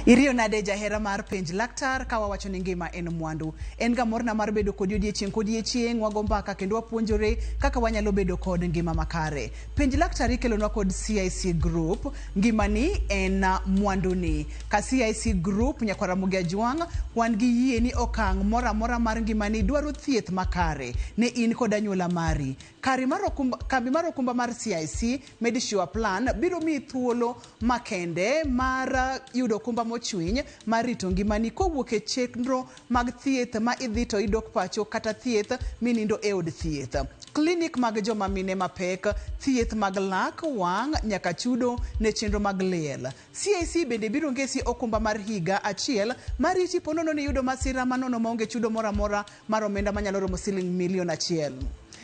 Iriyo nade jahera mar penj laktar ka wawacho ni ngima en mwandu. En ga morna mar bedo kodi odiechieng' kodiechieng', wago mbaka kendo wapuonjore kaka wanyalo bedo kod ngima makare. Penj laktar ikelonwa kod CIC Group, ngimani en mwanduni. Ka CIC Group nyakwar Ramogi Ajwang', wan gi yie ni okang' moro amora mar ngimani dwaro thieth makare ne in kod anyuola mari. Kari mar okumba, kambi mar okumba mar CIC Medisure Plan biro miyi thuolo makende mar yudo okumba mochwiny mar rito ngimani kowuok e chenro mag thieth ma idhi to idok pacho kata thieth minindo e od thieth. Klinik mag joma mine mapek, thieth mag lak, wang' nyaka chudo ne chenro mag liel. CIC bende biro ngesi okumba mar higa achiel mariti ponono ni iyudo masira manono maonge chudo moro amora mar omenda manyalo romo siling milion achiel.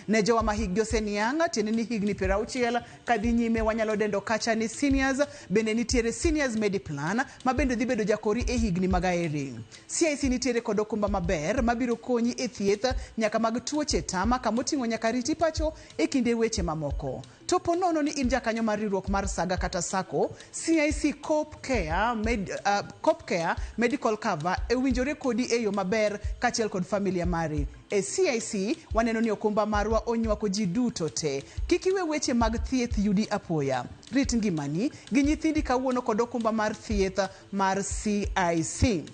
Ne jowa ma hikgi oseniang', tiende ni higni 60 kadhi nyime wanyalo dendo kacha ni seniors, bende nitiere seniors Mediplan ma bende dhi bedo jakori e higni mag aeri. CIC nitiere kod okumba maber mabiro konyi e thieth nyaka mag tuoche tama kamoting'o nyaka riti pacho e kinde weche mamoko. To po nono ni in jakanyo mar riwruok mar Saga kata Sacco, CIC Coop Care, Med, Coop Care Medical Cover e winjore kodi e yo maber kaachiel kod familia mari. E CIC, waneno ni okumba marwa onywako ji duto te. Kik iwe weche mag thieth yudi apoya. Rit ngimani gi nyithindi kawuono kod okumba mar thieth mar CIC.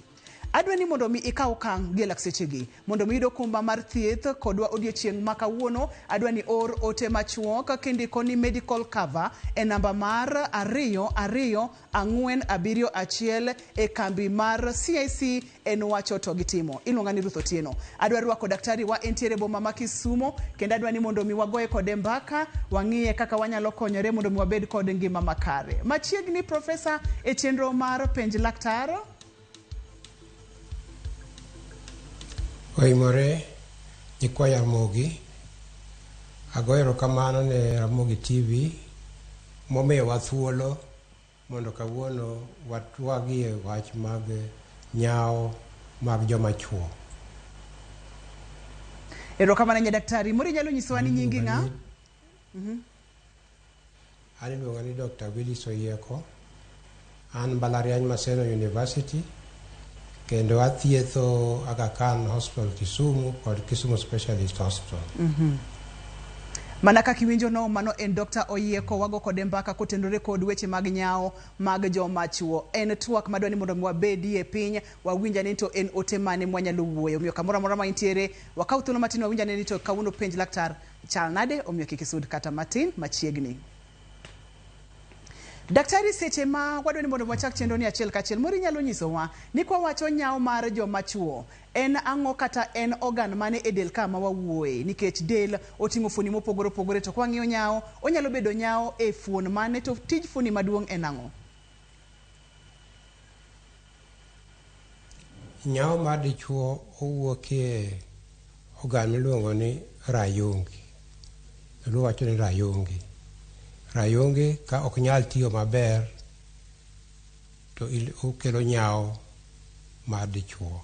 Adwa ni mondo mi ikaw okang' gi e lak sechegi. Mondo mi iyud okumba mar thieth kodwa odiechieng' ma kawuono, adwa ni or ote machuok kindiko ni medical cover e namba mar 22471 e kambi mar CIC en wacho to gitimo. Iluonga ni Ruth Otieno. Adwa rwako daktari wa entiere boma ma Kisumo kendo adwa ni mondo mi wagoye kode mbaka, wang'iye kaka wanyalo konyore mondo mi wabed kod ngima makare. Machiegni profesa e chenro mar penj laktar. Oimore nyikwa Ramogi, agoyo erokamano ne Ramogi TV momiyowa thuolo mondo kawuono watwagie wach mag nyawo mag joma chuo. Erokamano ahinya daktari. Moro inyalo nyisowa ni nyingi ng'a? An iluonga ni Dr. Willis Oyieko. An mbalariany Maseno University kendo athietho Aga Khan Hospital Kisumu kod Kisumu Specialist Hospital. Mana kaka iwinjo no, mano en Dr. Oyieko wago kode mbaka kotenore kod weche mag nyawo mag joma chuo. En twak madwa ni mondo mi wabedie piny, wawinj ane ni to en ote mane mwanyalo wuoyo. Omiyo kamoro amora ma intiere, wakaw thuolo matin wawinj ane ni to kawuono penj laktar chal nade, omiyo kik isud kata matin machiegni. Daktari, seche ma wadwa ni mondo wachak chenro ni achiel kachiel, moro inyalo nyisowa ni kwawacho nyawo mar joma chuo, en ang'o kata en organ mane e del ka ma wawuoye? Nikech del oting'o fuoni mopogore opogore, to kwang'iyo nyawo, onyalo bedo nyawo e fuon mane, to tij fuoni maduong' en ang'o? Nyawo mar dichuo owuokie organ miluongo ni rayungi. Joluo wacho ni rayungi. Rayungi ka ok nyal tiyo maber to okelo nyawo mar dichuo.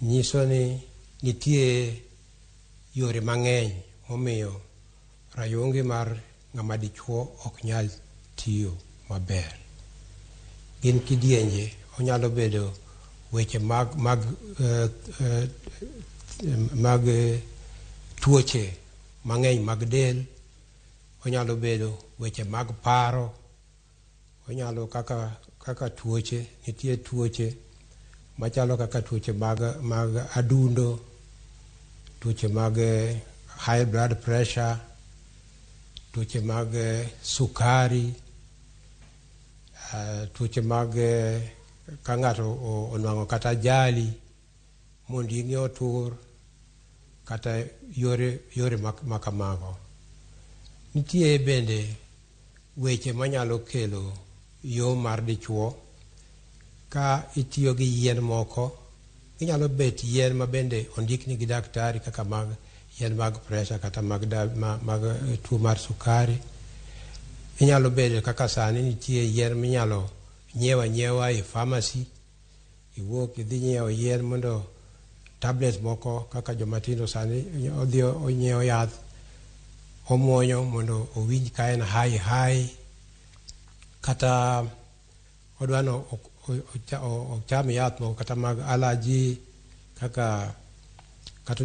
Nyiso ni nitie yore mang'eny momiyo rayungi mar ng'ama dichuo ok nyal tiyo maber. Gin kidienje, onyalo bedo weche mag, mag, mag tuoche mang'eny mag del, onyalo bedo weche mag paro, onyalo kaka, kaka tuoche, nitie tuoche machalo kaka tuoche mag, mag adundo, tuoche mag high blood pressure, tuoche mag sukari, tuoche mag ka ng'ato onwang'o kata ajali monding'e otur kata yore, yore makamago. Nitie bende weche manyalo kelo yo mar dichuo ka itiyo gi yien moko, ginyalo bet yien ma bende ondikni gi daktari kaka mag yien mag pressure kata mag, mag tuo mar sukari. Inyalo bedo kaka sani nitie yien minyalo nyiew anyiewa e pharmacy, iwuok idhi nyiewo yien mondo tablets moko kaka joma tindo sani odhi onyiewo yath omuonyo mondo owinj ka en high high kata odwa no ocham yath moko kata mag allergy, kaka kata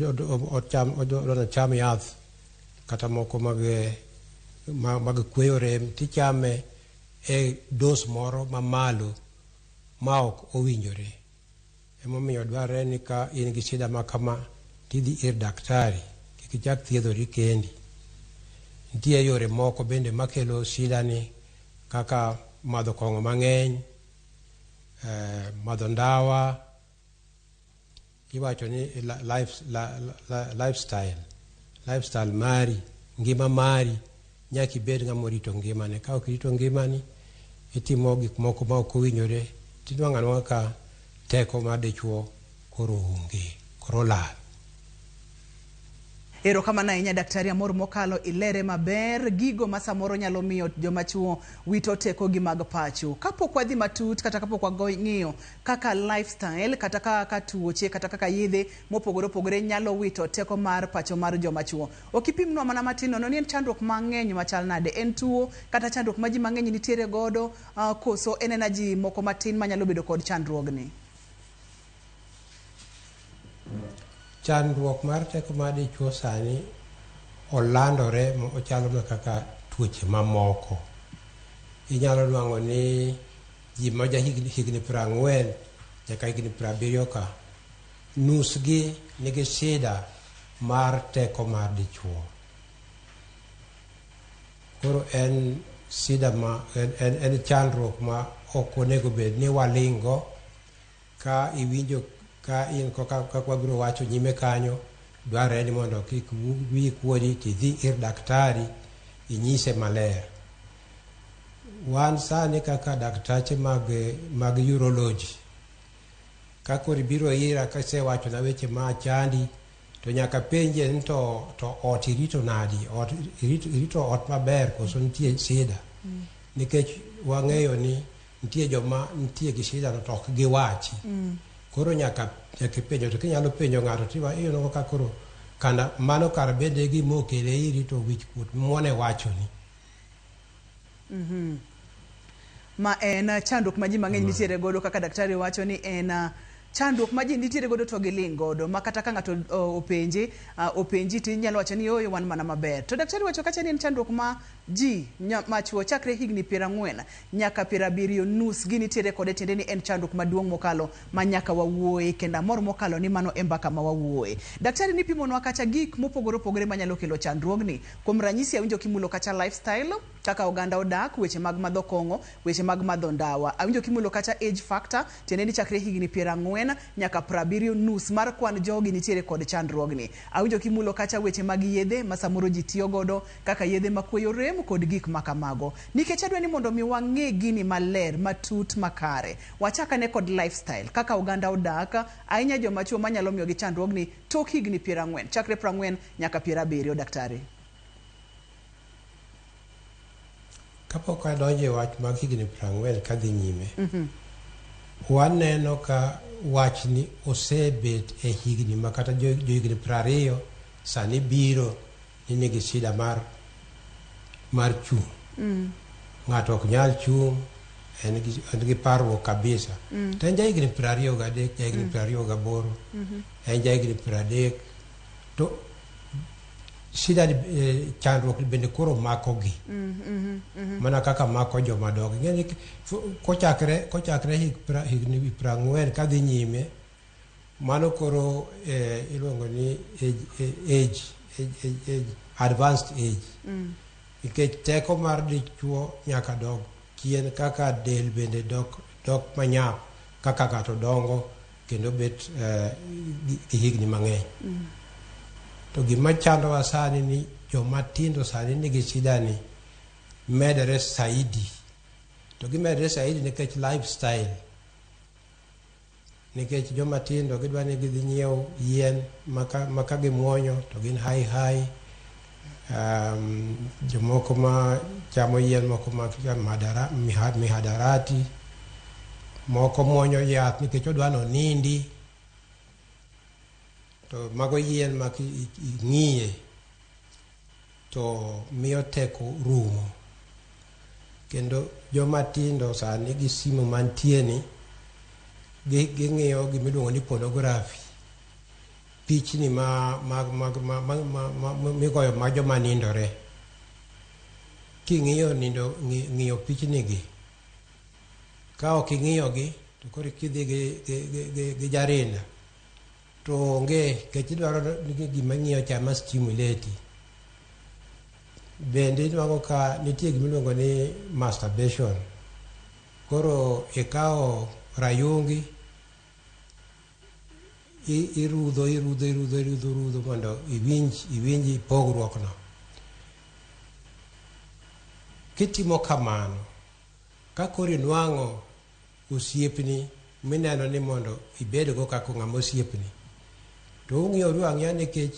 ocham ocham yath kata moko mag mag kweyo rem, tichame e dose moro mamalo ma ok owinjore. Emomiyo dwarore ni ka in gi shida ma kama, tidhi ir daktari, kik ichak thiedhori kendi. Nitie yore moko bende makelo shida ni, kaka madho kong'o mang'eny, madho ndawa. Iwacho ni lifestyle mari, ngima mari, nyaka ibed ng'ama orito ngimane. Ka ok irito ngimani, itimo gik moko ma ok owinjore, tinwang'o anwang'a ka teko mar dichuo koro onge, koro lal. Erokamano ahinya, daktari. Amor mokalo ilere maber gigo ma samoro nyalo miyo joma chuo wito tekogi mag pacho. Kapok wadhi matut kata kapok wang'iyo kaka lifestyle kata kaka tuoche kata kaka yedhe mopogore opogore nyalo wito teko mar pacho mar joma chuo. Ok ipimnwa mana matin nono ni en chandruok mang'eny machal nade? En tuo kata chandruok ma ji mang'eny nitiere godo, koso en ena ji moko matin manyalo bedo kod chandruogni? Chandruok mar teko mar dichuo sani olandore, ochalo mana kaka tuoche mamoko. Inyalo nwang'o ni ji ma ja higni 40 nyaka higni 70 ka, nus gi nigi shida mar teko mar dichuo. Koro en shida ma en chandruok ma ok onego bed ni waling' go. Ka iwinjo ka in kaka wabiro wacho nyime kanyo, dwarore ni mondo kik wiyi kuodi, tidhi ir daktari inyise maler. Wan sani kaka daktache mag urology, ka koro ibiro ira kasewachona weche ma chandi, to nyaka penje ni to ot irito nadi, ot irito ot maber koso nitie shida? Nikech wang'eyo ni nitie joma nitie gi shida no to ok giwachi. Koro nyaka ipenjo, to kinyalo penjo ng'ato tiwa iyudo ka koro kana mano kar bende gima okele iri to wich kuot muone wachoni. Ma en chandruok ma ji mang'eny nitiere godo, kaka daktari wacho ni en chandruok ma ji nitiere godo to giling' godo, ma kata ka ng'ato openje, openji to inyalo wacho ni ooyo, wan mana maber. To daktari wacho kacha ni en chandruok ma ji machuo chakre higni 40 nyaka 70 nus gi nitiere kode, tiende ni en chandruok maduong' mokalo ma nyaka wawuoye, kendo amor mokalo ni mano e mbaka ma wawuoye. Daktari nipimonwa kacha gik mopogore opogore manyalo kelo chandruogni. Kuom ranyisi, awinjo kimulo kacha lifestyle, kaka oganda odak, weche mag madho kong'o, weche mag madho ndawa. Awinjo kimulo kacha age factor, tiende ni chakre higni 40 nyaka 70 nus mar kwan jogi nitiere kod chandruogni. Awinjo kimulo kacha weche mag yedhe ma samoro ji tiyo godo, kaka yedhe makweyo rem kod gik makamago. Nikech adwa ni mondo mi wang'e gini maler matut makare, wachak ane kod lifestyle, kaka oganda odak, ahinya joma chuo, manyalo miyogi chandruogni tok higni 40, chakre 40 nyaka 70, daktari. Kapok adonjo e wach mag higni 40 kadhi nyime, waneno ka wachni osebet e higni ma kata jo higni 20 sani biro ni nigi shida mar chung'. Ng'ato ok nyal chung', en gi parruok kabisa. To en jahigni 23, jahigni 28, en jahigni 30. To shida ni, chandruok ni bende koro makogi mana kaka mako joma dongo. Ing'e ni kochakre higni 40 kadhi nyime, mano koro iluongo ni age, advanced age. Nikech teko mar dichuo nyaka dog chien kaka del bende dok manyap kaka ng'ato dongo kendo bet gi higni mang'eny. To gima chandowa sani ni joma tindo sani nigi shida ni medore saidi. To gimedore saidi nikech lifestyle. Nikech joma tindo gidwa ni gidhi nyiew yien maka gimuonyo to gin high high. Jomoko ma chamo yien moko mag mihadarati, moko muonyo yath nikech odwa ni onindi. To mago yien ma ing'iye to miyo teko rumo. Kendo joma tindo sani gi simu mantie ni. Ging'iyo gimiluongo ni pornography, pichni ma, mag, mag, ma, ma, ma, ma, ma, migoyo mag joma nindore. King'iyo nindo ng'iyo pichni gi, ka ok ing'iyogi to koro kidhi gi jarinda to onge, nikech idwaro ni gima ing'iyo cha ma stimulate. Bende inwang'o ka nitie gimiluongo ni masturbation. Koro ikawo rayungi, irudho irudho irudho irudho irudho mondo iwinj pogruok no. Kitimo kamano, ka koro inwang'o osiepni mineno ni mondo ibedgo kaka ng'ama osiepni, to ung'iyoru ang'iya nikech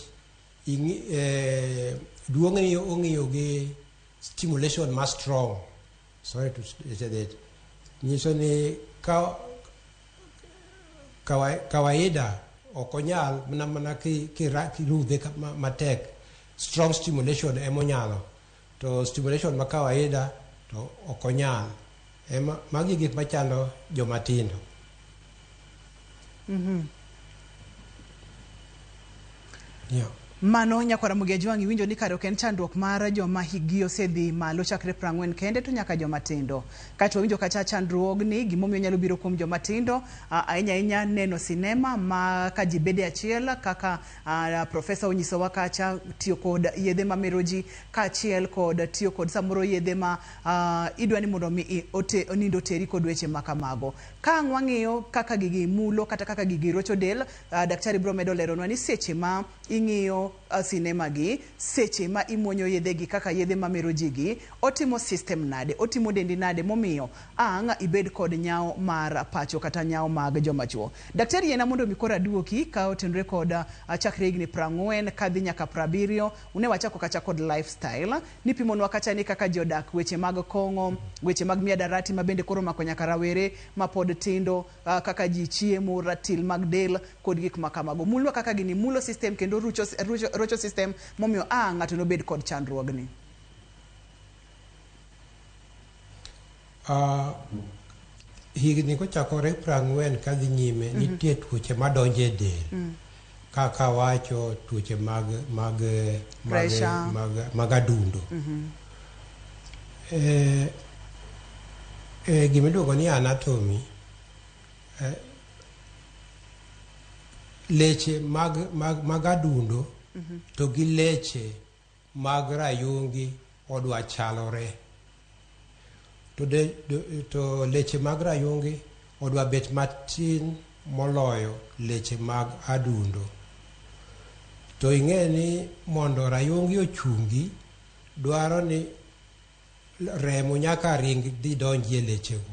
duong'ni ong'iyo gi stimulation ma strong. Sorry to say that. Nyiso ni ka kawaida ok onyal mana kirudhe matek. Strong stimulation emonyalo, to stimulation ma kawaida to ok onyal. Ema magi gik machando joma tindo. Yeah. Mano nyakwara Mugia Jwang', iwinjo ni kare ok en chandruok mar joma hikgi osedhi malo chakre 40 kende, to nyaka joma tindo. Kaeto wawinjo kacha chandruogni gimomiyo nyalo biro kuom joma tindo, ahinya ahinya neno sinema ma ka ji bede achiel kaka profesa onyisowa kacha, tiyo kod yedhe mamero ji kaachiel kod tiyo kod samoro yedhe ma idwa ni mondo mi nindo oteri kod weche ma kamago. Ka ang' wang'iyo kaka gigi mulo kata kaka gigi rocho del, daktari biro medo leronwa ni seche ma ing'iyo sinema gi, seche ma imuonyo yedhe gi kaka yedhe mamero ji gi, otimo system nade, otimo dendi nade momiyo ang' ibed kod nyawo mar pacho kata nyawo mag joma chuo. Daktari yiena mondo mi koro aduoki ka otenore kod chakre higni 40 kadhi nyaka 70, une wachako kacha kod lifestyle, nipimonwa kacha ni kaka jodak, weche mag kong'o, weche mag miadarati ma bende koro omako nyaka rawere mapod tindo, kaka ji chiemo, ratil mag del kod gik ma kamago. Mulwa kaka gini mulo system kendo rocho system momiyo ng'ato nobed kod chandruogni. Higni kochakore 40 kadhi nyime, nitie tuoche madonjo e del. Kaka wacho tuoche mag Pressure. mag adundo. Gimiluongo ni anatomy, leche mag adundo to gi leche mag rayungi odwa chalore. To leche mag rayungi odwa bet matin moloyo leche mag adundo. To ing'e ni mondo rayungi ochungi, dwaro ni remo nyaka ring dhi donji e lechego.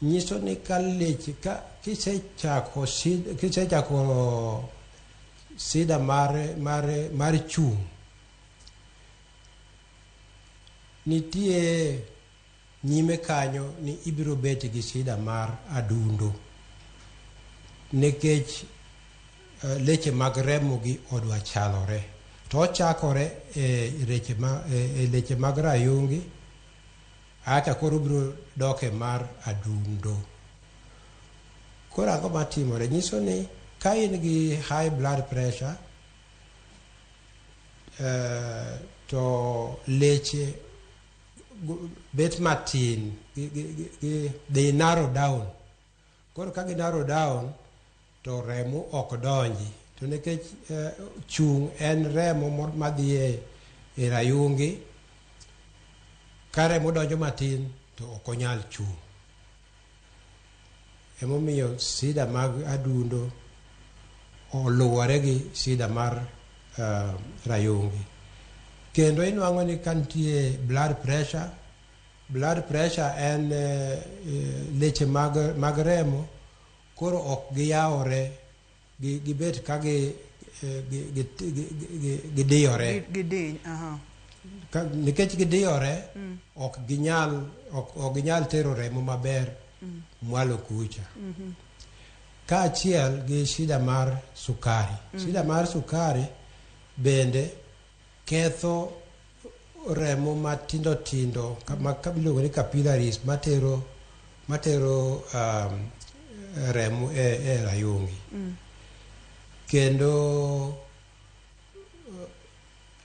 Nyiso ni ka leche ka kisechako sida mar chung', nitie nyime kanyo ni ibiro bet gi sida mar adundo nikech leche mag remo gi odwa chalore. To ochakore e leche mag rayungi, acha koro obiro dok e mar adundo. Koro ang'o matimore? Nyiso ni ka in gi high blood pressure, to leche bet matin, they narrow down. Koro ka gi narrow down, to remo ok donji. To nikech chung' en remo madhi e rayungi, ka remo donjo matin to ok onyal chung'. Emomiyo sida mag adundo oluwore gi sida mar rayungi. Kendo inwang'o ni ka nitie blood pressure, blood pressure en leche mag remo koro ok giyawore, gibet ka gidiyore. Gidiny, aha. Nikech gidiyore, ok ginyal tero remo maber mwalo kucha. Kaachiel gi shida mar sukari. Shida mar sukari bende ketho remo matindo tindo ma iluongo ni capillaries matero matero remo e rayungi. Kendo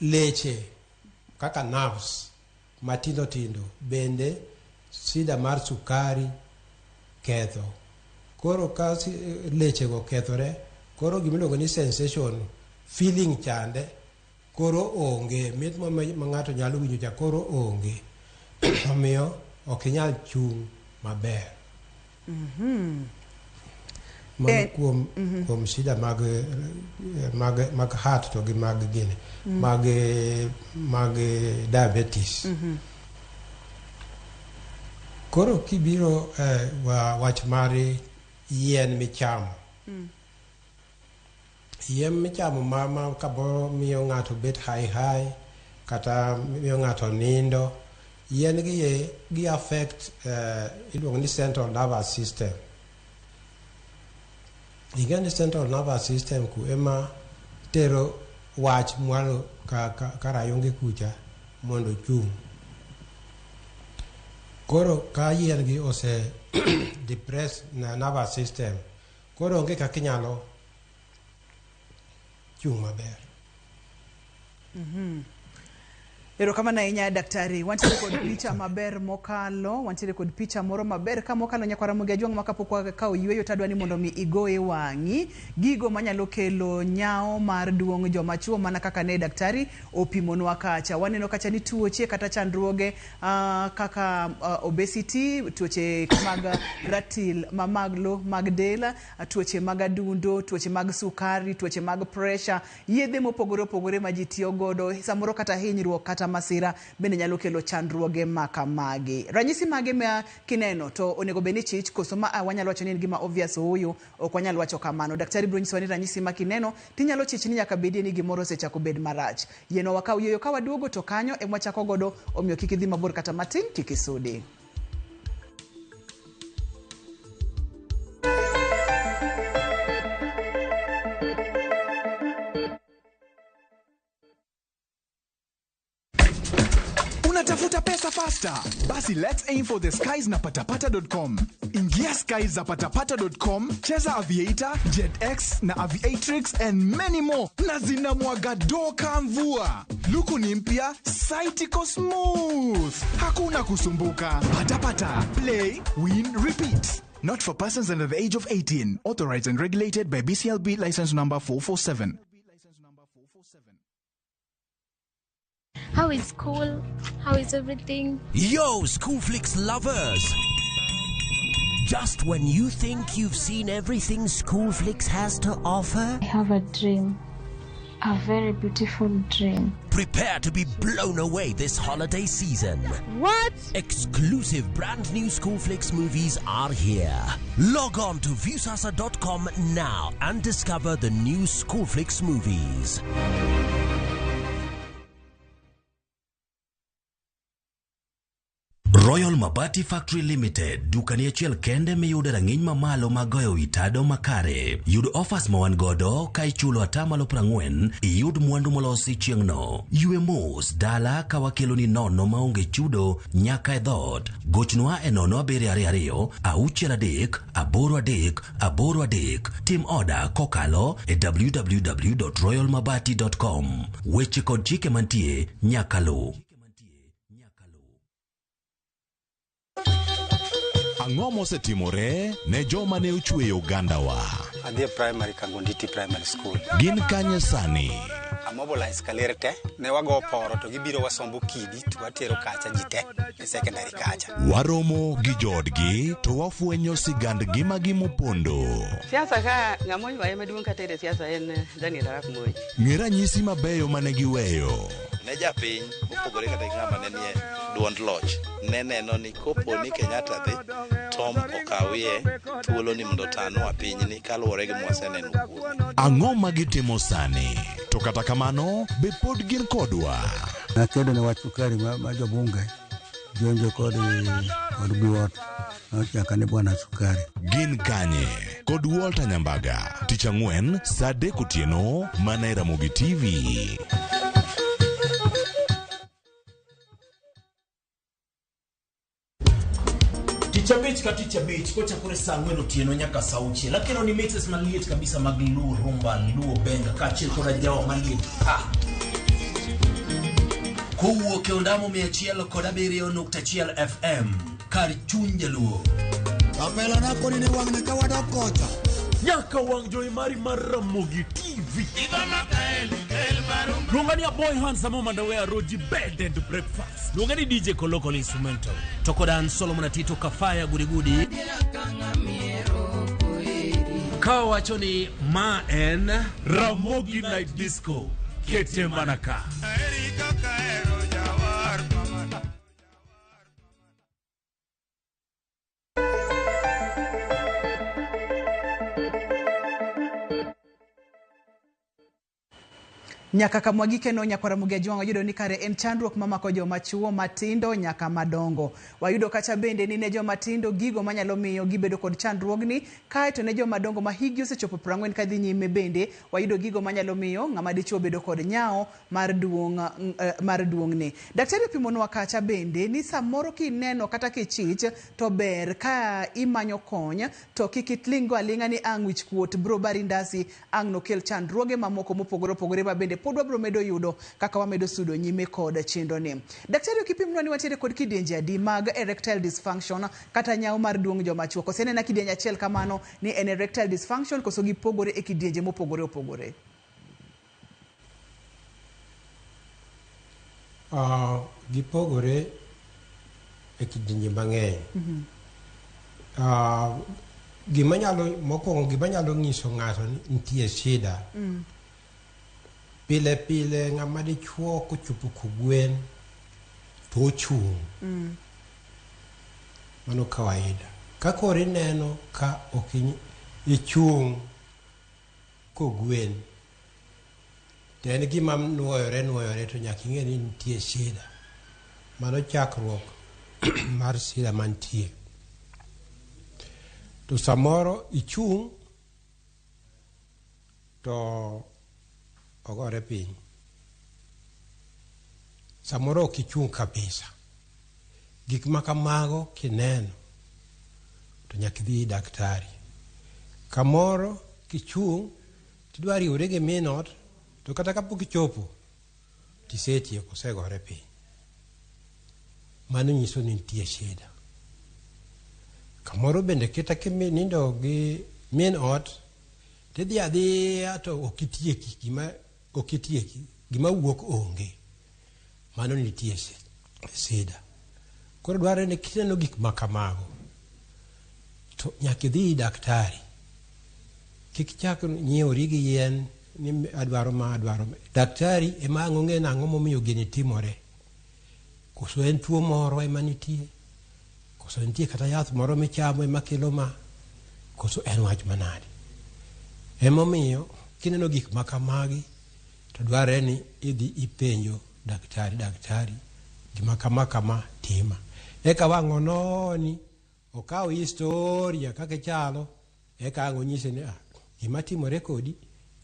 leche kaka nerves matindo tindo bende shida mar sukari ketho. Koro ka leche go kethore, koro gimiluongo ni sensation, feeling chande koro onge, mit ma ng'ato nyalo winjo cha koro onge. Omiyo ok inyal chung' maber. Mano kuom shida mag heart to gi mag gini, mag diabetes. Koro kibiro wach mar yien michamo. Yien michamo ma kamoro miyo ng'ato bet high kata miyo ng'ato nindo. Yien gi affect iluongo ni central nervous system. Ing'e ni central nervous system ku ema tero wach mwalo ka rayungi kucha mondo ochung'. Koro ka yien gi ose depress nervous system, koro onge kaka inyalo chung' maber. Erokamano ahinya daktari. Wantiere kod picha maber mokalo, wantiere kod picha moro maber ka mokalo nyakwar Ramogi Ajwang' ma kapok wakawo yueyo tadwa ni mondo mi igoye wang'i gigo manyalo kelo nyawo mar duong' joma chuo mana kaka ne daktari opimonwa kacha. Waneno kacha ni tuoche kata chandruoge kaka obesity, tuoche mag ratil mamalo mag del, tuoche mag adundo, tuoche mag sukari, tuoche mag pressure, yedhe mopogore opogore ma ji tiyo godo, samoro kata hinyruok kata masira bende nyalo kelo chandruoge makamagi. Ranyisi mage ma kineno to onego bed ni chich koso ma wanyalo wacho ni en gima obvious ooyo, ok wanyal wacho kamano. Daktari biro nyisowa ni ranyisi ma kineno tinyalo chich ni nyaka bedie ni gimoro osechako bed marach. Yienwa wakaw yueyo ka waduogo to kanyo ema wachako godo, omiyo kik idhi mabor kata matin, kik isudi. Unatafuta pesa faster? Basi let's aim for the skies na patapata.com. Ingia skies za patapata.com, cheza Aviator, JetX na Aviatrix and many more, na zinamwaga doka mvua. Luku ni mpya, site iko smooth. Hakuna kusumbuka. Patapata, play, win, repeat. Not for persons under the age of 18. Authorized and regulated by BCLB license number 447. How is school? How is everything? Yo, Schoolflix lovers! Just when you think you've seen everything Schoolflix has to offer, I have a dream. A very beautiful dream. Prepare to be blown away this holiday season. What? Exclusive brand new Schoolflix movies are here. Log on to Viusasa.com now and discover the new Schoolflix movies. Royal Mabati Factory Limited, dukani achiel kende miyude rang'iny mamalo mag goyo wi tado makare. Yud offers ma wan godo ka ichulo 40% iyud mwandu molosi chieng'no. Ywe mos dala ka wakeloni nono maonge chudo nyaka e dhoot. Gochnwa e 0722 63 83 83. Tim oda kokalo e www.royalmabati.com. Weche kod chike mantie nyaka luw. Ang'o mosetimore ne joma ne ochweyo ogandawa? Adhi e primary Kangonditi Primary School. Gin kanye sani? Amobilize kaler te, ne wago poro to gibiro wasombo kidi to watero kacha ji te e secondary kacha. Waromo gi joodgi to wafwenyo sigand ngimagi mopondo. Siasa ka ng'ama oywaye maduong' katere siasa en Daniel Arap Moi. Ng'e ranyisi mabeyo mane giweyo. Ne japiny mopogore kata gi ng'ama ne nie duond loch ne neno ni kopo ni Kenyatta dhi Tom okawie thuolo ni mondo otanwa pinyni kaluwore gi mwaseneno kuome. Ang'o ma gitimo sani? To kata kamano, be pod gin kodwa? Nakedo ne wach sukari ma jobunge jonjo kod buot nochaka ne bwana sukari. Gin kanye? Kod Walter Nyambaga, tich ang'wen saa 3 otieno mana e Ramogi TV. Tich abich ka tich abich kochakore saa ang'wen otieno nyaka saa auchiel. Akelo ni mixes maliet kabisa mag Luo Rumba, Luo Benga kaachiel koda jawa maliet pa. Kowuok e ondamo 107.1 FM kar chuny jaluo. Kapela nakoni ni wang'ni ka wadok kocha. Nyaka wang' jowi mari mar Ramogi TV. Luonga ni Aboy Handsome Mandawe Roji Bed and Breakfast. Luonga ni DJ Koloko Instrumental. To kod an Solomon Atito Kafaya Gudigudi. Ka wacho ni ma en Ramogi Night Disco. Kete mana ka. Nyaka kama wagikeno nyakwar Ramogi Ajwang' wayudo ni kare en chandruok mamako joma chuo matindo nyaka madongo. Wayudo kacha bende ni ne joma tindo gigo manyalo miyo gibedo kod chandruogni, kaeto ne joma dongo ma hikgi osechopo 40 kadhi nyime bende wayudo gigo manyalo miyo ng'ama dichuo bedo kod nyawo mar duong' mar duong'ne. Daktari opimonwa kacha bende ni samoro kineno kata kichich to ber ka imanyo kony to kik itlinggo aling'a ni ang' wich kuot bro bari ndasi ang' nokel chandruoge mamoko mopogore opogore ma bende pod wabro medo yudo kaka wamedo sudo nyime kod chenro ni. Daktari okipimnwa ni wantiere kod kidienje adi mag erectile dysfunction kata nyawo mar duong' joma chuo. Koso en ena kidienje achiel kamano ni en erectile dysfunction koso gipogore e kidienje mopogore opogore? Gipogore e kidienje mang'eny. Gima nyalo mokwongo gima nyalo nyiso ng'ato ni nitie shida. Pile pile ng'ama dichuo kochopo kogwen to ochung'. Mano kawaida. Ka koro ineno ka ok ichung' kogwen to en gima nuoyore nuoyore to nyaka ing'e ni nitie shida. Mano chakruok mar shida mantie. To samoro ichung' to ogore piny. Samoro ok ichung' kabisa. Gik ma kamago kineno to nyaka idhi daktari. Kamoro kichung' tidwa riwori gi min ot to kata kapok ichopo tisetieko osegore piny. Mano nyiso ni nitie shida. Kamoro bende kata kinindo gi min ot tidhi adhiya to ok itieki gima ok itieki gima wuok onge. Mano nitie shida. Koro dwarore ni kineno gik ma kamago to nyaka idhi daktari. Kik chak nyiewori gi yien ni adwaro ma adwaro ma. Daktari ema ang' ong'e nang'o momiyo gini timore. Koso en tuo moro ema nitie. Koso nitie kata yath moro michamo ema kelo ma. Koso en wach manade. Emomiyo kineno gik ma kamagi to dwarore ni idhi ipenjo daktari, daktari gima kama kama tima. Eka wang' ononi okaw historia kaka ichalo eka ang' onyise ni ah, gima timore kodi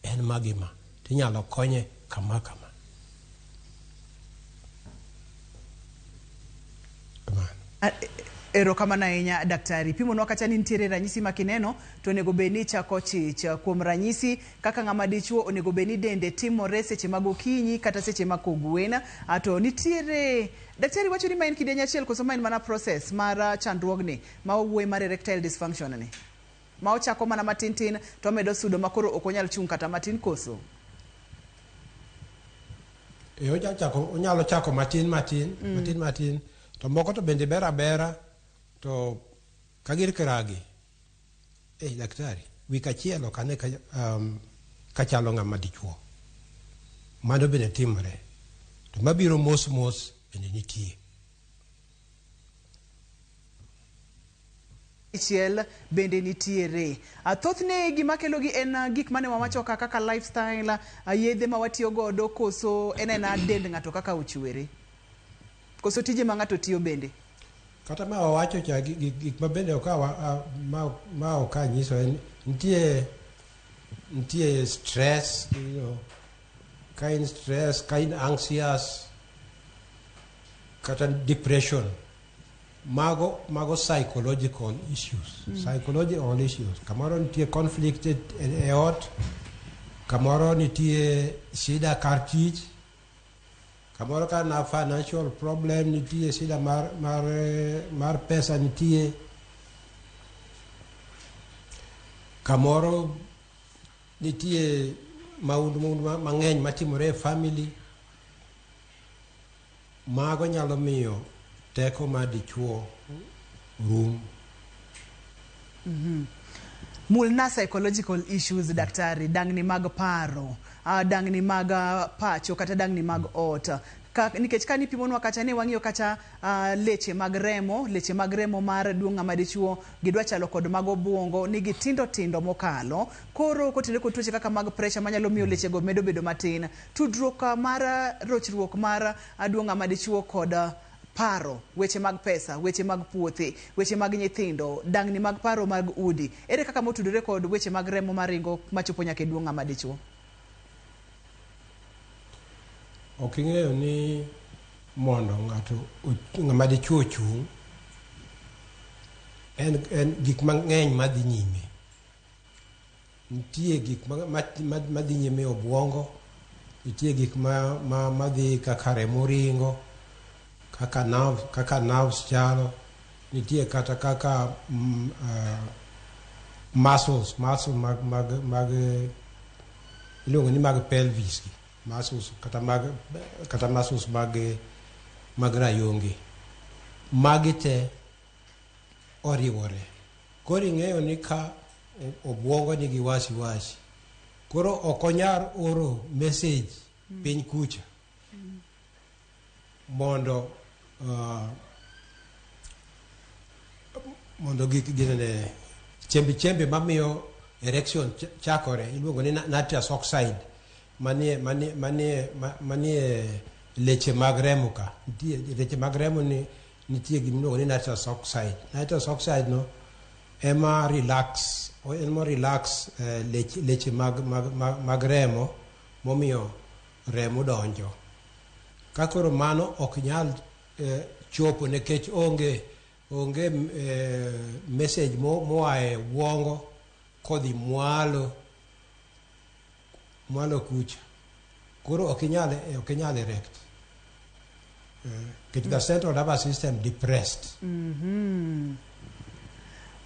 en ma gi ma tinyalo konye kama kama. Erokamano ahinya daktari. Pimonwa kacha ni nitiere ranyisi ma kineno to onego bed ni ichako chich. Kuom ranyisi kaka ng'ama dichuo onego bed ni dende timore seche mag okinyi kata seche mag kogwen. To nitiere daktari wacho ni ma en kidieny achiel koso ma en mana process mar chandruogni ma wawuoye mar erectile dysfunction ni. Ma ochako mana matin tin to omedo sudo ma koro ok onyal chung' kata matin koso? E onyalo chako matin matin, matin matin. To moko to bende ber abera to ka gir kiragi. Eh, daktari, wik achiel ok ane ka chalo ng'ama dichuo. Mano bende timore. To mabiro mos mos bende nitie. Chiel bende nitiere. Thothne gima kelogi en gik mane wawacho kaka lifestyle, yedhe ma watiyo godo koso en ena dend ng'ato kaka ochwere. Koso tije ma ng'ato tiyo bende. Kata ma wawacho cha gik ma bende ma ok anyiso en nitie stress, you know, ka in stress, ka in anxious, kata depression. Mago mago psychological issues. Psychological issues. Kamoro nitie conflict e, e, e ot, kamoro nitie shida kar tich, kamoro ka na financial problem nitie shida mar mar eh, mar pesa nitie kamoro nitie maundu maundu ma- mang'eny matimore e family mago nyalo miyo teko mar dichuo rum Mulna psychological issues daktari, dangni mag paro, dangni mag pacho kata dangni mag ot. Ka, nikech ka nipimonwa kacha ne wang'iyo kacha leche mag remo, leche mag remo mar duong' ng'ama dichuo gidwa chalo kod mag obuongo ni gitindo tindo mokalo. Koro kotenore kod tuoche kaka mag pressure manyalo miyo leche go medo bedo matin. Tudruok mar rochruok mar duong' ng'ama dichuo kod paro, weche mag pesa, weche mag puothe, weche mag nyithindo, dangni mag paro mag udi. Ere kaka motudore kod weche mag remo maringo machopo nyaka e duong' ng'ama dichuo? Ok ing'eyo ni mondo ng'ato och- ng'ama dichuo ochung' en, en gik mang'eny madhi nyime nitie gik ma, ma, ma, madhi nyime e obwongo nitie gik ma, ma, madhi kaka remo ringo kaka nerves, kaka nerves chalo nitie kata kaka muscles muscle mag mag mag eh, iluongo ni mag pelvis gi muscles kata mag kata muscles mag mag rayonge magi te oriwore koro ing'eyo ni ka o- obwongo nigi wasiwasi koro ok onyal oro message piny kucha mondo mondo gik ginene chembe chembe mamiyo erection ch- chakore iluongo ni nitrous oxide manie manie manie ma- manie leche mag remo ka nitie leche mag remo ni nitie gima iluongo ni nitrous oxide nitrous oxide no ema relax ema relax eh, leche, leche mag, mag, mag, mag remo momiyo remo donjo ka koro mano ok nyal eh, chopo nikech onge onge eh, message mo, moa e obwongo kodhi mwalo mwalo kucha koro ok inyal ok inyal erect nikech the central nervous system depressed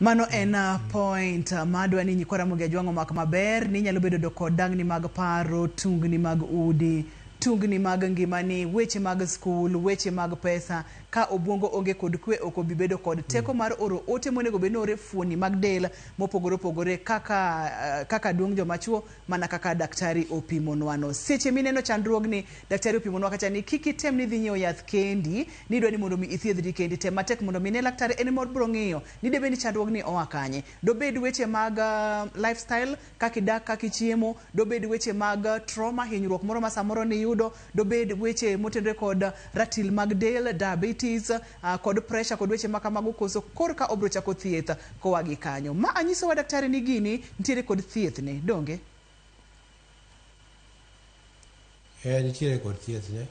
Mano en point madwa ni nyikwa Ramogi Ajwang' omak maber ni inyalo bedo kod dangni mag paro, tungni mag udi, tungni mag ngimani, weche mag skul, weche mag pesa. Ka obwongo onge kod kwe ok obi bedo kod teko mar oro ote monego bed ni oro e fuoni mag del mopogore opogore kaka, kaka duong' joma chuo mana kaka daktari opimonwano. Seche mineno chandruogni, daktari opimonwa kacha ni kik item ni idhi nyiewo yath kendi, ni idwa ni mondo mi ithiedhri kendi. Tem matek mondo mi ine laktar en ema obiro ng'iyo ni debed ni chandruogni oa kanye. Dobed weche mag lifestyle, kaka idak, kaka ichiemo, dobed weche mag trauma, hinyruok moro ma samoro niyudo, dobed weche motenore kod ratil mag del, diabetes, kod pressure kod weche makamago koso korka obiro chako thieth koa gi kanyo. Ma anyisowa daktari ni gini nitiere kod thiethne, donge? Eh, nitiere kod thiethne.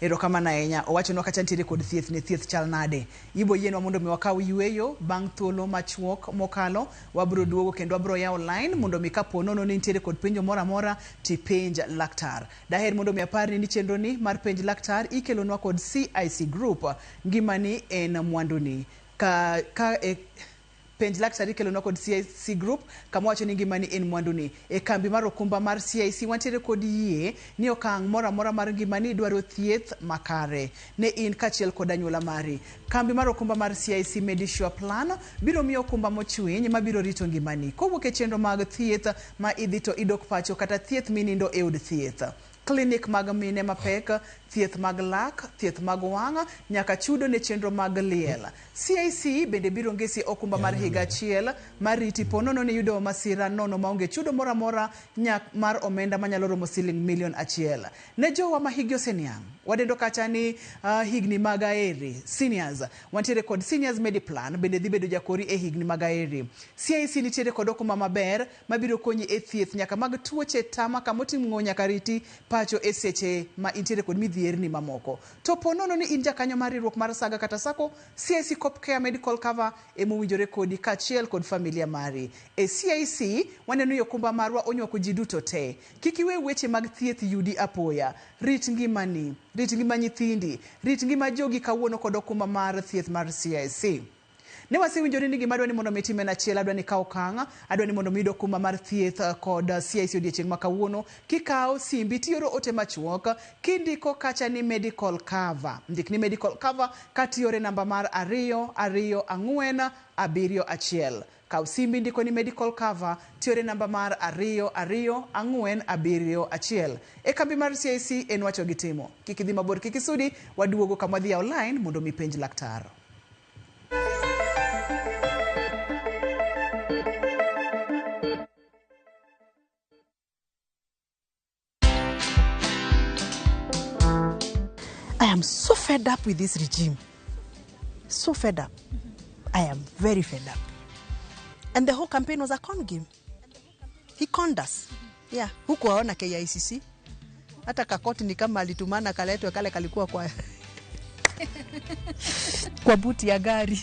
Erokamano ahinya. Owachonwa kacha nitiere kod thieth ne thieth chal nade. Ibo yienwa mondo mi wakaw yueyo bang' thuolo machuok mokalo. Wabro duogo kendo wabro yawo line mondo mi kapo nono ni nitiere kod penjo moro amora tipenj laktar. Daher mondo mi aparni ni chenro ni mar penj laktar ikelonwa kod CIC Group. Ngimani en mwanduni. Ka, ka e, Penj laktar ikelonwa kod CIC Group kama wacho ni ngimani en mwanduni. E kambi mar okumba mar CIC wantiere kod yie ni okang' moro amora mar ngimani dwaro thieth makare ne in kaachiel kod anyuola mari. Kambi mar okumba mar CIC Medisure Plan biro miyo okumba mochwiny mabiro rito ngimani kowuok e chenro mag thieth ma idhi to idok pacho kata thieth minindo e od thieth. Klinik mag mine mapek, thieth mag lak, thieth mag wang', nyaka chudo ne chenro mag liel. CIC bende biro ngesi okumba mar higa achiel mar riti po nono ni yudo masira nono maonge chudo moro amora nyak mar omenda manyalo romo siling milion achiel. Ne jowa ma higi oseniang', wadendo kacha ni higni mag aeri, seniors, wantiere kod Seniors Mediplan bende dhi bedo jakori e higni mag aeri. CIC nitiere kod okumba maber mabiro konyi e thieth nyaka mag tuoche tama kamoting'o nyaka riti pacho e seche ma intiere kod midhierni mamoko. To po nono ni in jakanyo mar riwruok mar Saga kata Sacco, CIC Copcare Medical Cover emowinjore kodi kaachiel kod familia mari. E CIC, waneno ni okumba marwa onywako ji duto te. Kik iwe weche mag thieth yudi apoya. Rit ngimani, rit ngima nyithindi, rit ngima jogi kawuono kod okumba mar thieth mar CIC. Ne wasewinjore ni gima adwa ni mondo mi itim en achiel, adwa ni ikaw okang', adwa ni mondo mi iyud okumba mar thieth kod CIC odiechieng' ma kawuono. Kikawo simbi tioro ote machuok kindiko kacha ni medical cover. Ndik ni medical cover katiore namba mar 2 2 4 7 1. Kaw simbi indiko ni medical cover tiore namba mar 2 2 4 7 1. E kambi mar CIC en wacho gi timo. Kik idhi mabor, kik isudi, waduogo kama wadhi yawo line mondo mi penj laktar. I am so fed up with this regime. So fed up. I am very fed up. And the whole campaign was a con game. He conned us. Yeah. Hukuwaona KICC. Hata kakoti ni kama alitumana kaletwe kale kalikuwa kwa kwa buti ya gari.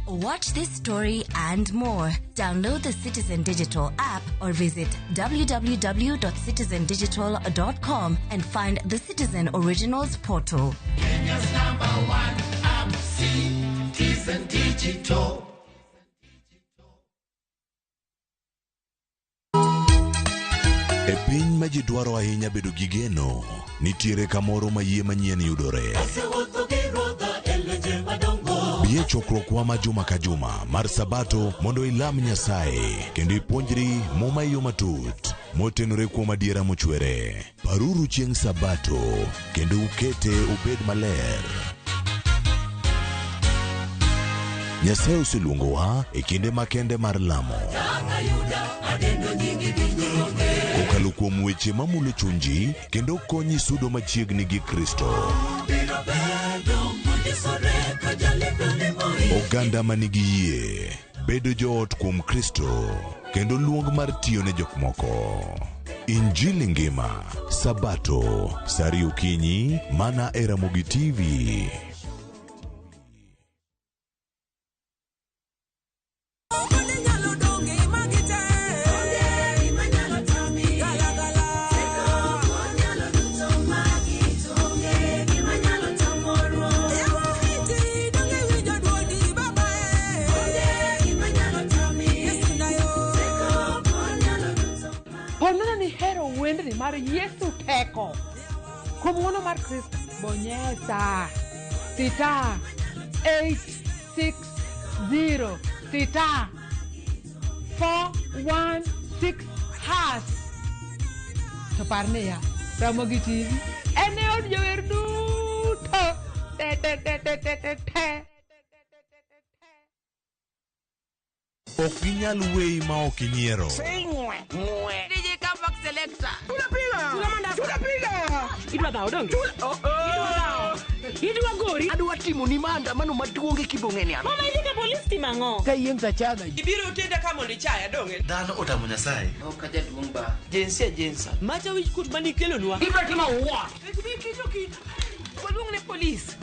Watch this story and more. Download the Citizen Digital app or visit www.citizendigital.com and find the Citizen Originals portal. Kenya's number one app, Citizen Digital. E piny ma ji dwaro ahinya bedo gi geno, nitiere kamoro ma yie manyien yudore. Bi e chokruokwa ma juma ka juma mar Sabato mondo ilam Nyasaye kendo ipuonjri Muma e yo matut motenore kuom adiera mochwere. Paruru chieng' Sabato kendo ukete obed maler. Nyasaye oseluongowa e kinde makende mar lamo. Kokalo kuom weche mamulo chunji kendo konyi sudo machiegni gi Kristo. Oganda ma nigi yie bedo joot kuom Kristo kendo luong mar tiyo ne jok moko. Injili ngima, Sabato, saa ariyo okinyi, mana e Ramogi TV. Ponono ni hero wendni mar Yesu teko. Kuom ng'wono mar Kristo, bonyesa sita 8 6 0 sita 4 1 6 hash. To par niya, Ramogi TV en e od jower duto. Te te te te te te te. Ok ginyal weyi ma ok inyiero. DJ Comeback Selector. Idwa dhawo donge? Idwa dhawo. Idwa gori. Adwa timo ni maandamano maduong' e kibong'e ni an. Mama idhi ka polis timo ang'o? Ka yieng' tachaga. Ibiro tenda ka mondo ichaya donge? Dhano otamo Nyasaye. Ok ajaduong' ba. Jinsia jinsa. Macha wich kuot manikelonwa. Ibiro timo what? Waluong ne polis.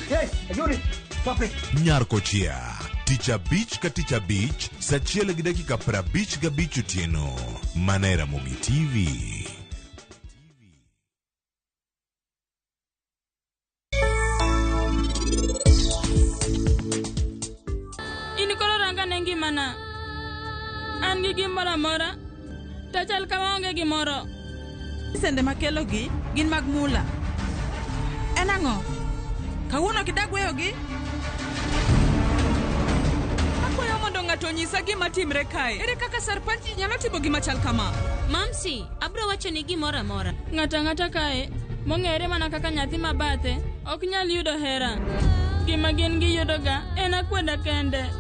Hey, Ajuri. Stop it. Nyar Kochia, tich abich ka tich abich, saa achiel gi dakika 55 otieno, mana e Ramogi TV. In koro ranga ne ngimana. An gi gimoro amora, to chal kama onge gimoro. Sende makelogi gin mag mula. En ang'o? Kawuono ok idag weyogi? Akwayo mondo ng'ato onyisa gima timre kae. Ere kaka sarpanch nyalo timo gima chal kama? Mamsi, abro wacho ni gimoro amora. Ng'ato ang'ata kae, mong'ere mana kaka nyathi ma bathe, ok nyal yudo hera. Gima gin giyudoga en akweda kende.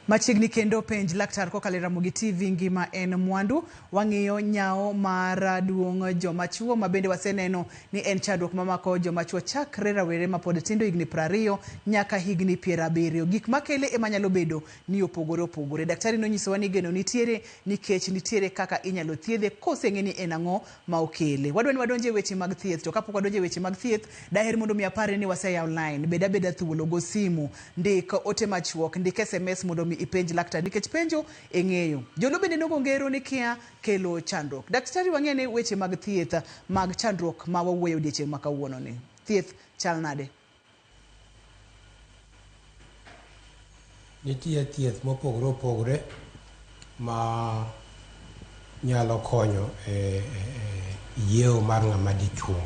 Machiegni kendo penj laktar kokalo e Ramogi TV ngima en mwandu. Wang'iyo nyawo mar duong' joma chuo ma bende waseneno ni en chandruok mamako joma chuo chakre rawere mapod tindo higni 20 nyaka higni 70. Gik makele ema nyalo bedo ni opogore opogore. Daktari nonyisowa ni geno nitiere nikech nitiere kaka inyalo thiedhe koseng'e ni en ang'o ma okele. Wadwa ni wadonje weche mag thieth to kapok wadonje weche mag thieth daher mondo mi apare ni waseyawo line. Bed abeda thuolo go simu, ndik ote machuok, ndik SMS mondo mi ipenj laktar nikech penjo e ng'eyo. Joluo bende nogo ngero ni kia kelo chandruok. Daktari wang'e ni weche mag thieth mag chandruok ma wawuoyo odiechieng' ma kawuono ni. Thieth chal nade? Nitie thieth mopogore opogore ma nyalo konyo e yieo mar ng'ama dichuo.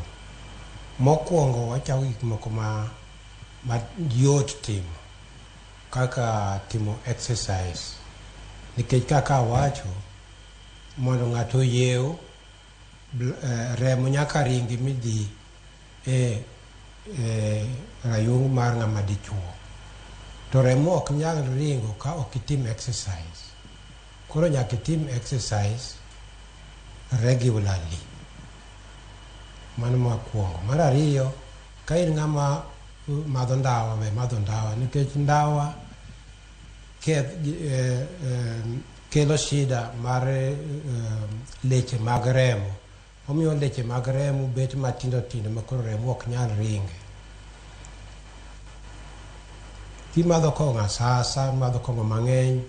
Mokwongo wachako gik moko ma yot timo kaka timo exercise. Nikech kaka awacho, mondo ng'ato oyiew, remo nyaka ringi midhi e rayong mar ng'ama dichuo. To remo ok nyal ringo ka ok itim exercise. Koro nyaka itim exercise regularly. Mano mokwongo. Mar ariyo, ka in ng'ama madho ndawa, we madho ndawa nikech ndawa kelo shida mar leche mag remo. Omiyo leche mag remo bet matindo tindo ma koro remo ok nyal ringe. Kimadho kong'o asasa, imadho kong'o mang'eny,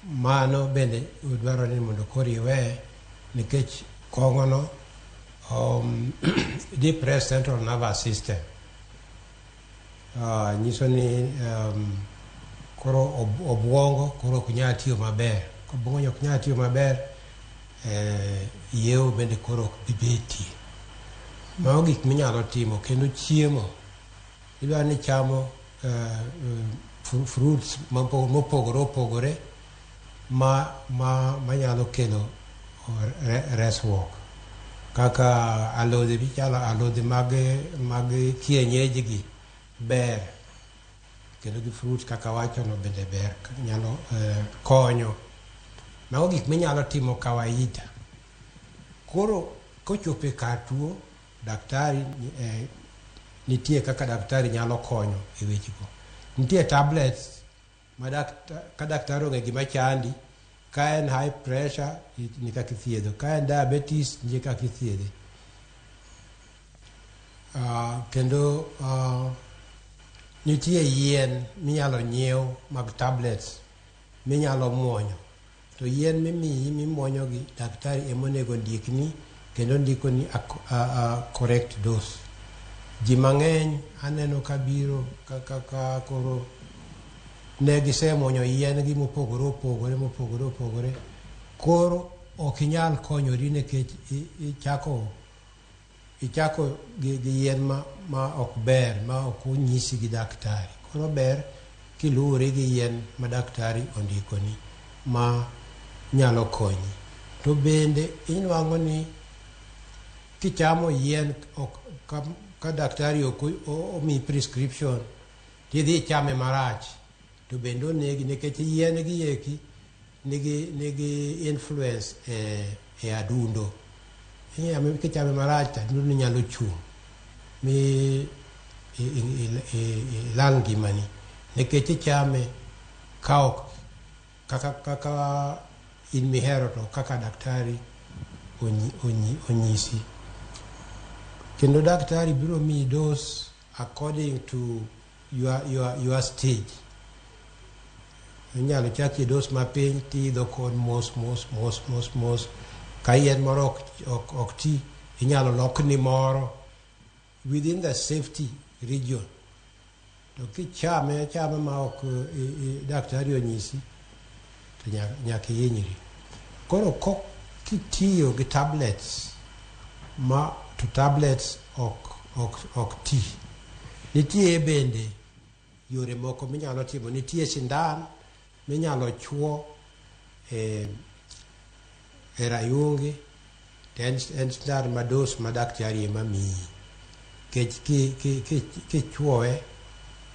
mano bende dwarore ni mondo koro iwe nikech kong'ono depress central nervous system. Nyiso ni koro obwongo koro ok nyal tiyo maber. Obwongo ok nyal tiyo maber, yiewo bende koro ok bi betie. Mago gik minyalo timo. Kendo chiemo, idwaro ni chamo fruits mopogore opogore ma manyalo kelo resruok. Kaka alode michalo alode mag kienyeji gi ber, kendo gi fruits kaka wachono bende ber, nyalo konyo. Mago gik minyalo timo kawaida. Koro kochopo e kar tuo, daktari nitie kaka daktari nyalo konyo e wechego. Nitie tablets ma ka daktari ong'e gima chandi, ka en high pressure ni kaka ithiedho, ka en diabetes nitie kaka ithiedhe. Kendo nitie yien minyalo nyiew mag tablets minyalo muonyo. To yien mimiyi mimuonyogi daktari emonego ndikni kendo ndikoni a correct dose. Ji mang'eny aneno ka biro ka koro ne gisemuonyo yien gi mopogore opogore mopogore opogore, koro ok inyal konyori nikech ichako gi yien ma ok ber, ma ok onyisi gi daktari. Koro ber kiluwori gi yien ma daktari ondikoni ma nyalo konyi. To bende inwang'o ni kichamo yien ka daktari ok omiyi prescription tidhi ichame marach, to bende onegi nikech yien gi eki nigi influence e adundo. Kichame marach to adundo nyalo chung' mi ilal ngimani nikech ichame ka ok kaka in mihero to kaka daktari onyisi. Kendo daktari biro miyi dose according to your stage. Inyalo chaki dose mapiny tiidho kod mos mos mos mos mos. Ka yien moro ok ti, inyalo lokni moro within the safety region. To kichame achama ma ok daktari onyisi to nyaka ihinyri. Koro kitiyo gi tablets ma to tablets ok ti. Nitie bende yore moko minyalo timo. Nitie sindan minyalo chuo e rayungi, to en sindan ma dose ma daktari ema miyi. Nikech kichuowe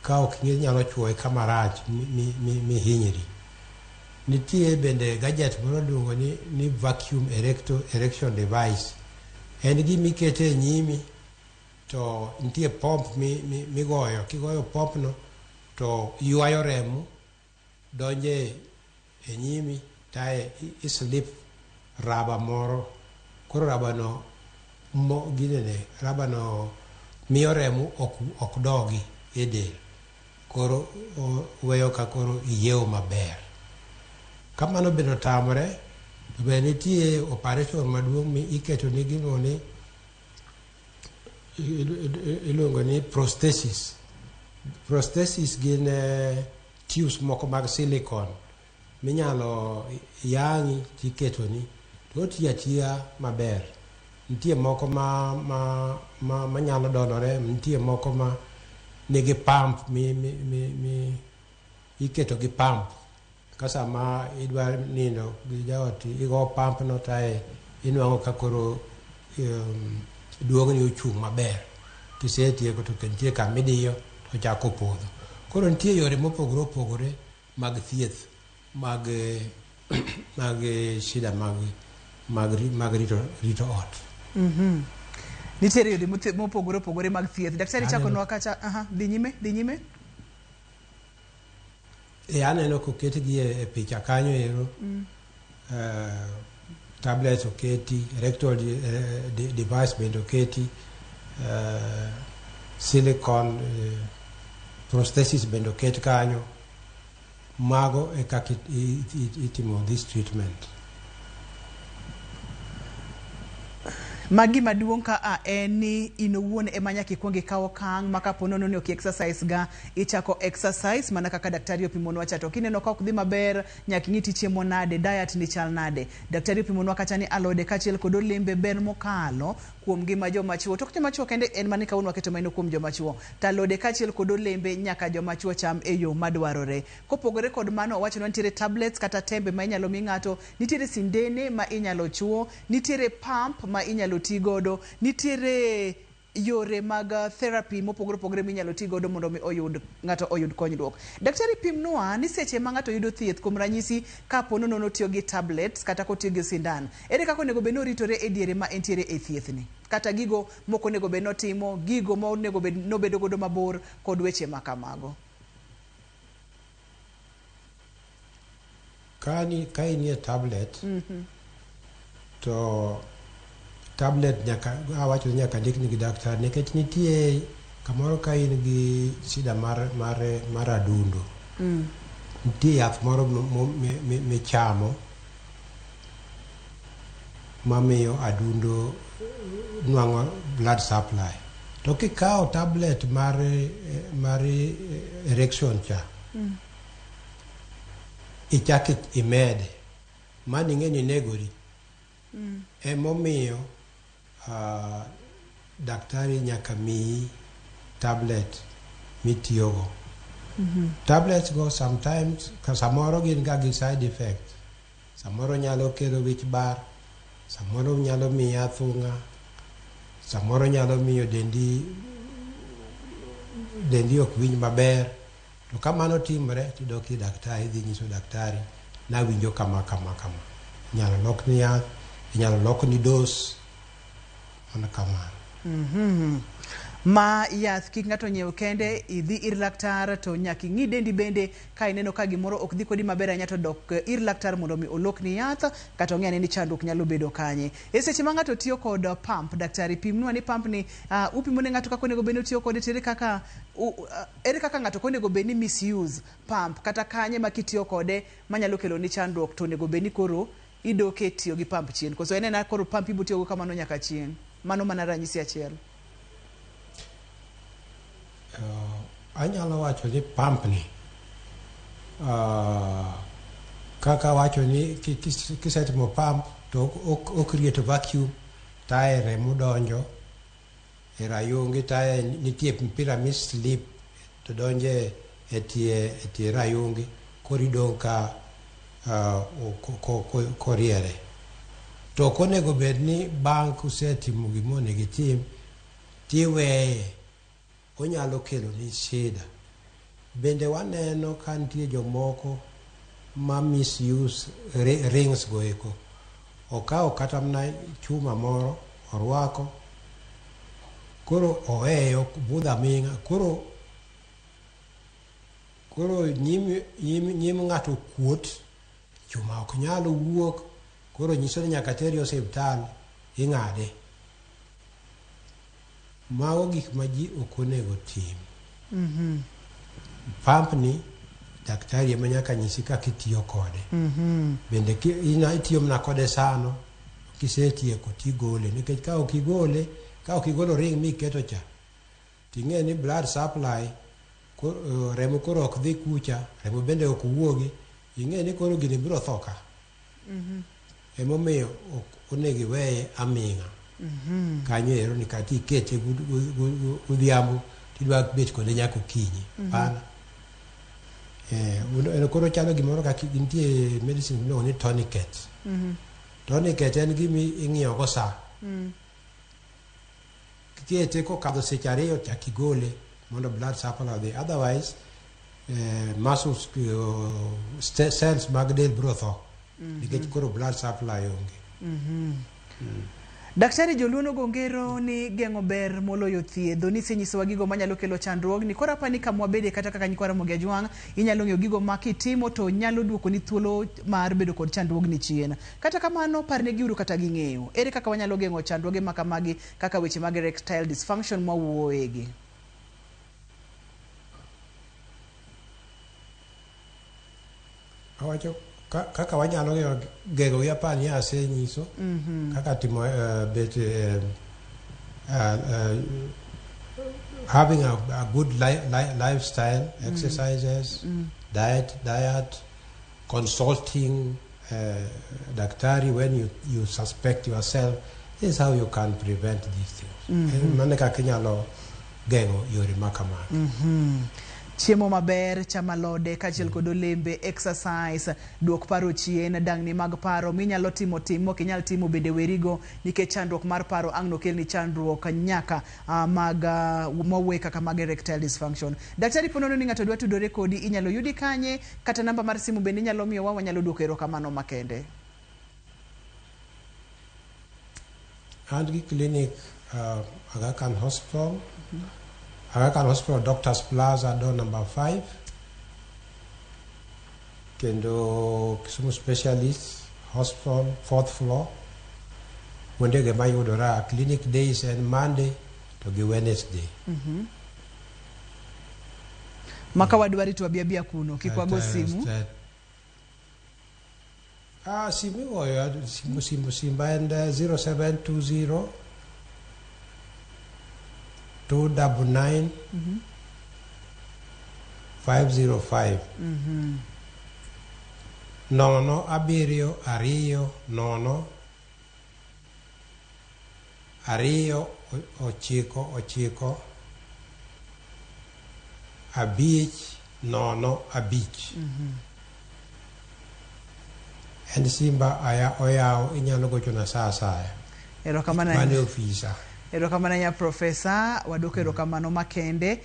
Ka ok ing'e inyalo chuoye kama rach mihinyri. Nitie bende gadget moro iluongo ni vacuum erection device. En gima ikete e nyimi to nitie pump migoyo. Kigoyo pump no to ywayo remo donjo e nyimi tae islip raba moro. Koro raba no ginene, raba no miyo remo ok dogi e del. Koro weyo ka koro iyiewo maber. Kamano bende otamore, to bende nitie operation maduong' mi iketo ni gino ni iluongo ni prosthesis. Prosthesis gin tubes moko mag silicone minyalo yang'i tiketoni to otiyo atiya maber. Nitie moko ma nyalo dolore, nitie moko ma nigi pump mi iketo gi pump. Ka sama idwa nindo gi jaot, igo pump no tae inwang'o ka koro duong'ni ochung' maber. Kisetieko to nitie kama idiyo to ochako podho. Koro nitie yore mopogore opogore mag thieth mag shida mag rito ot. Nitiere yore mopogore opogore mag thieth. Daktari chakonwa kacha, dhi nyime. Aneno koketgi e picha kanyo ero. Tablets oketi, erectile device bende oketi, silicone prosthesis bende oket kanyo. Mago e kaka itimo this treatment. Magi maduong' ka a en ni in owuon ema nyaka ikuong ikaw okang' ma kapo nono ni ok exercise ga, ichako exercise mana kaka daktari opimonwa cha. To kineno ka ok dhi maber, nyaka ing'i tichiemo nade, diet ni chal nade. Daktari opimonwa kacha ni alode kaachiel kod olembe ber mokalo kuom ngima joma chuo. To ok joma chuo kende, en mana ni kawuono waketo maino kuom joma chuo. To alode kaachiel kod olembe nyaka joma chuo cham e yo madwarore. Kopogore kod mano, owachonwa nitiere tablets kata tembe ma inyalo mi ng'ato, nitiere sindene ma inyalo chuo, nitiere pump ma inyalo ti godo, nitiere yore mag therapy mopogore opogore minyalo ti godo mondo mi ng'ato oyud konyruok. Daktari pimnwa ni seche ma ng'ato yudo thieth, kuom ranyisi kapo nono otiyo gi tablets kata kotiyo gi sindan, ere kaka onego bed ni oritore e diere ma entiere e thiethni? Kata gigo mok onego bed ni otimo, gigo ma onego bed ni obedo godo mabor kod weche ma kamago. Ka inie tablet, to tablet nyaka awacho ni nyaka ndikni gi daktari, nikech nitie kamoro ka in gi shida mar adundo. Nitie yath moro michamo mamiyo adundo nwang'o blood supply. To kikawo tablet mar erection cha, ichak imede, mano ing'e ni negori. Emomiyo daktari nyaka miyi tablet mitiyogo. Tablets go sometimes, samoro gin ga gi side effect. Samoro nyalo kelo wich bar, samoro nyalo miyi athung'a, samoro nyalo miyo dendi ok winj maber. To kamano timore, tidok ir daktari, idhi nyiso daktari, nawinjo kama kama kama. Inyalo lokni yath, inyalo lokni dose, mana kamano. Ma yath kik ng'ato nyiew kende, idhi ir laktar to nyaka ing'i dendi bende ka ineno ka gimoro ok dhi kodi maber ahinya to dok ir laktar mondo mi olokni yath kata ong'e ane ni chandruok nyalo bedo kanye. E seche ma ng'ato tiyo kod pump, daktari pimnwa ni pump ni upimo ne ng'ato kaka onego bed ni otiyo kode, to ere kaka ng'ato ok onego bed ni misuse pump kata kanye ma kitiyo kode manyalo kelo ni chandruok to onego bed ni koro idoke tiyo gi pump chien. Koso en ena koro pump ibotiyogo kamano nyaka chieng'. Mano mana ranyisi achiel. Anyalo wacho ni pump ni kaka wacho ni kisetimo pump to ok create vacuum, tae remo donjo e rayungi, tae nitie mpira mislip to donje e tie rayungi, koro idong' ka koriere. To ok onego bed ni bang' kusetimo gima onego itim tiweye, onyalo kelo ni shida. Bende waneno ka nitie jomoko ma misuse rings go eko. Okawo kata mana chuma moro orwako, koro oweyo budho aming'a. Koro nyim ng'ato kuot, chuma ok nyal wuok, koro nyiso ni nyaka teri osiptal ing'ade. Mago gik ma ji ok onego tim. Pump ni daktari ema nyaka nyisi kaka itiyo kode. Bende itiyo mana kode sano, kisetieko tigole, nikech ka ok igole, ka ok igolo ring miketo cha, ting'e ni blood supply remo koro ok dhi kucha, remo bende ok wuogi, ing'e ni koro gini biro tho ka. Emomiyo ok onego iweye aming'a. Kanyo ero ni kata ikete godhiambo tidwa bet kode nyaka okinyi. Hapana. En koro chalo gimoro kaka nitie medicine miluongo ni tourniquet. Tourniquet en gima ing'iyo go sa. Kikete kokadho seche 2 chak igole mondo blood supply odhi. Otherwise, muscles, cells mag del biro tho. Nikech koro blood supply onge. Daktari, joluo nogo ngero ni geng'o ber moloyo thiedho. Nisenyisowa gigo manyalo kelo chandruogni. Koro apani kama wabede kata kaka nyikwa Ramogi Ajwang', inyalo ng'eyo gigo ma kitimo to nyalo duokoni thuolo mar bedo kod chandruogni chien. Kata kamano, parnegiuru kata ging'eyo. Ere kaka wanyalo geng'o chandruoge ma kamagi kaka weche mag erectile dysfunction mwawuoyegi? Awacho kaka wanyalo geng'o gi apani asenyiso. Kaka timo bet having a good lifestyle, exercises, diet, consulting daktari when you suspect yourself. This is how you can prevent these things. Mano kaka inyalo geng'o yore ma kamagi. Chiemo maber, chamo alode kaachiel kod olembe, exercise, duok paro chien, dang'ni mag paro minyalo timo tim, mok inyal timo bende werigo, nikech chandruok mar paro ang' nokelni chandruok nyaka mag mawuoye kaka mag erectile dysfunction. Daktari, ponono ni ng'ato dwa tudore kodi, inyalo yudi kanye, kata namba mar simu bende inyalo miyowa, wanyalo duoko erokamano makende. An gi clinic Aga Khan Hospital. Aga Khan Hospital, Doctors Plaza, door number 5. Kendo Kisumu Specialist Hospital, fourth floor. Kuondego ema yudora. Clinic days en Monday to gi Wednesday. Maka wadwari to wabi abia kuno, kik wago simu. Simu igoyo, simu simba en 0720 299 505. 0 7 2 0 2 9 9 5 0 5. En simba aya oyaw, inyalo gochona sa asaya. Erokamano. Mano e ofisa. Erokamano ahinya Profesa, waduoko erokamano makende,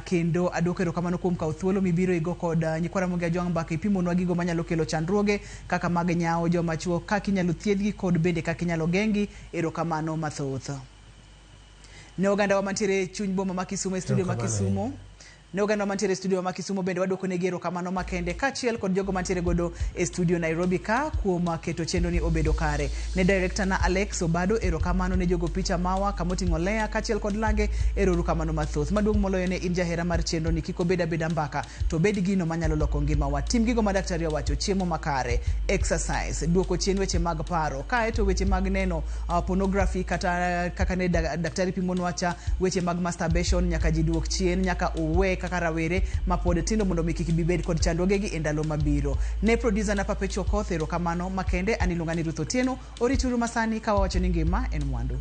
kendo aduoko erokamano kuom kawo thuolo mibiro igo kod nyikwa Ramogi Ajwang' mbaka ipimonwa gigo manyalo kelo chandruoge kaka mag nyawo joma chuo, kaka inyalo thiedhgi kod bende kaka inyalo geng'gi. Erokamano mathoth. Ne ogandawa mantiere e chuny boma ma Kisumu e studio ma Kisumu. Ne oganda mantiere e studio ma Kisumu bende waduoko negi erokamano makende, kaachiel kod jogo mantiere godo e studio Nairobi ka kuom keto chenro ni obedo kare. Ne director na Alex Obado erokamano, ne jogo picha mawa kamoting'o Lea kaachiel kod Lange erokamano mathoth. Maduong' moloyo ne in jahera mar chenro ni, kik obed abeda mbaka to obed gino manyalo loko ngimawa. Tim gigo ma daktari owacho, chiemo makare, exercise, duoko chien weche mag paro, kae to weche mag neno pornography kata kaka ne daktari pimonwa cha, weche mag masturbation nyaka ji duok chien, nyaka uwe kaka rawere mapod tindo mondo mi kik bibed kod chandruogegi e ndalo mabiro. Ne producer na Papecho Okoth erokamano makende. An iluonga ni Ruth Otieno, orituru masani ka wawacho ni ngima en mwandu.